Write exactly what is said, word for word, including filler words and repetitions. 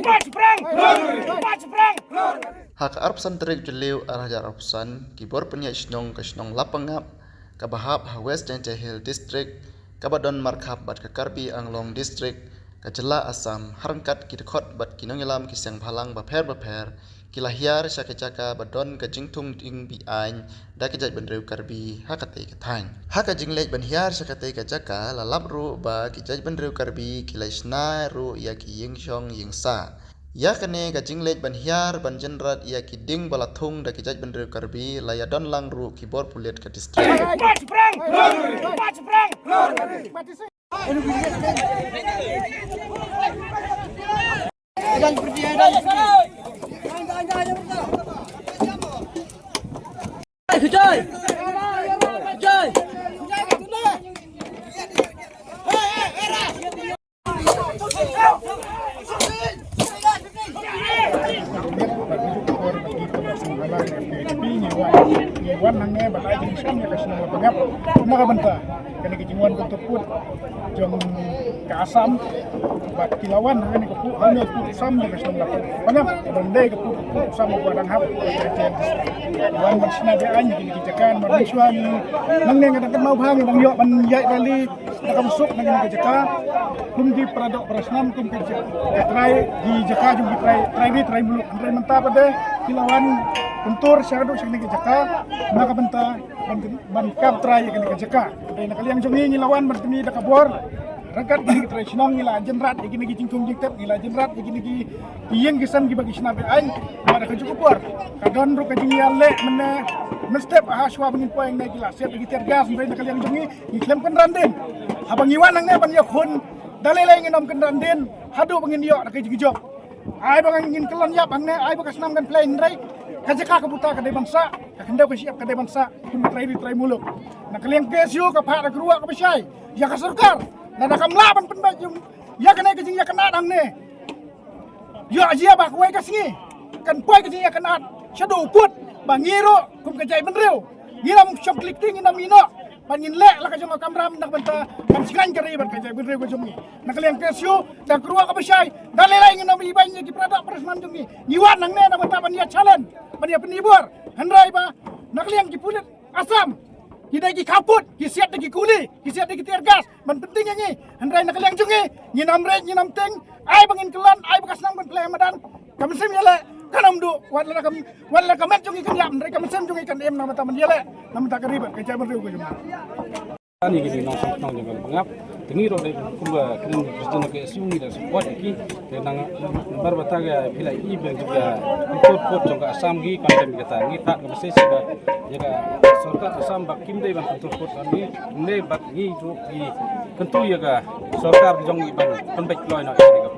Ha ka arphew san tarik Jylliew ar hajar arphew san, ki bor pynïaid shnong ka shnong Lapangap, kaba hap ha West Jaintia Hills District, kaba don markhap bad ka Karbi Anglong District, ka jylla Assam, ha ryngkat ki dkhot bad ki nongïalam ki seng bhalang bapher bapher, ki la hiar sha ka jaka ba don ka jingthung ding beaiñ da ki jaitbynriew Karbi ha katei ka thaiñ. Ha ka jingleit ban hiar sha katei ka jaka, la lap ruh ba ki jaitbynriew Karbi ki la shna ruh ïa ki ïing shong ïing sah. Ïa kane ka jingleit ban hiar ban jynrat ïa ki ding ba la thung da ki jaitbynriew Karbi, la ïadon lang ruh ki bor pulit ka district. Ngi wan hangne ban ai jingshong ïa ka shnong Lapangap. Na ka bynta kane ka jingwan kyntu put jong ka Assam, bad ki la wan hangne ka put, hangne ka put Assam da ka shnong Lapangap. Ban dei ka put, put Assam ba dang hap. Wan ban shna beaiñ kine ki jaka, mar mynshuwa ngi nangne nga dang kynmaw bha ngi dang ïoh ban ïaid rally da ka bsuk na kine ki jaka. Kum ki para doh para snam, kum ki jaka, ki trai, ki jaka jong ki trai, trai ri trai muluk. Hynrei mynta pat de ki la wan kyntur shaduh sha kine ki jaka na ka bynta ban, ban kap trai ïa kine ki jaka. Hynrei na ka liang jong ngi, ngi la wan ban pyni da ka bor ryngkat kine ki trai shnong, ngi la jynrat ïa kine ki jingthung jingtep, ngi la jynrat ïa kine ki ïing ki sem kiba ki shna beaiñ. Bad ha kajuh ka por ka don ruh ka jingïaleh mynne mynstep, ha shuwa ba ngin poi hangne ki la siat da ki tear gas. Hynrei na ka liang jong ngi, ngi khlem kynran dien. Haba ngi wan hangne ban ïakhun, da lei lei ngin ym kynran dien haduh ba ngin ïoh da ka jingjop. Ai ba ngin kyllon ïap hangne, ai ba ka snam kan pynleit, hynrei ka jaka ka buta ka dei ban sah, ka khyndew ka shyiap ka dei ban sah kum ka trai ri trai muluk. Na ka liang K S U ka phah da ka ruah kaba shai ïa ka sorkar, lada kam lah ban pynbeit ïa kane ka jingïakynad hangne. Ïoh jia ba kawei ka sngi kan poi ka jingïakynad shaduh u pud, ba ngi ruh kum ka jaitbynriew ngin ym shong klik ti, ngin ym ïehnoh ban ngin leh la ka jong ka kamram na ka bynta ban shngaiñ ka ri bad ka jaitbynriew ka jong ngi. Na ka liang K S U da ka ruah kaba shai, da lei lei ngin ym ibeiñ ïa ki para doh para snam jong ngi. Ngi wan hangne na ka bynta ban ïa challenge, ban ïa pynibor. Hynrei ba na ka liang ki pulit Assam, ki dei ki khappud, ki siat da ki kuli, ki siat da ki tear gas ban pynting ïa ngi. Hynrei na ka liang jong ngi, ngin ym rit, ngin ym tieng. Ai ba ngin kyllon, ai ba ka snam kan pynleit ha madan, ka mynsiem ïaleh kan ym duh. Wat la ka, wat la ka met jong ngi kan ïap, hynrei ka mynsiem jong ngi kan im na ka bynta ban ïaleh na ka bynta ka ri bad ka jaitbynriew ka jong ngi. Ani ki nongshong shnong jong ka Lapangap, te ngi ruh dei kumba kren president ka S U ngi da support ïa ki. Te nang namar ba ta ka phi la i ba jong ka pyntur put jong ka Assam ngi condemn ïa kata, ngi phah ka message ba ïa ka sorkar Assam ba kim dei ban pyntur put ïa ngi, ne bad ngi ruh ngi kyntu ïa ka sorkar jong ngi ban pynbeit kloi noh ïa ka.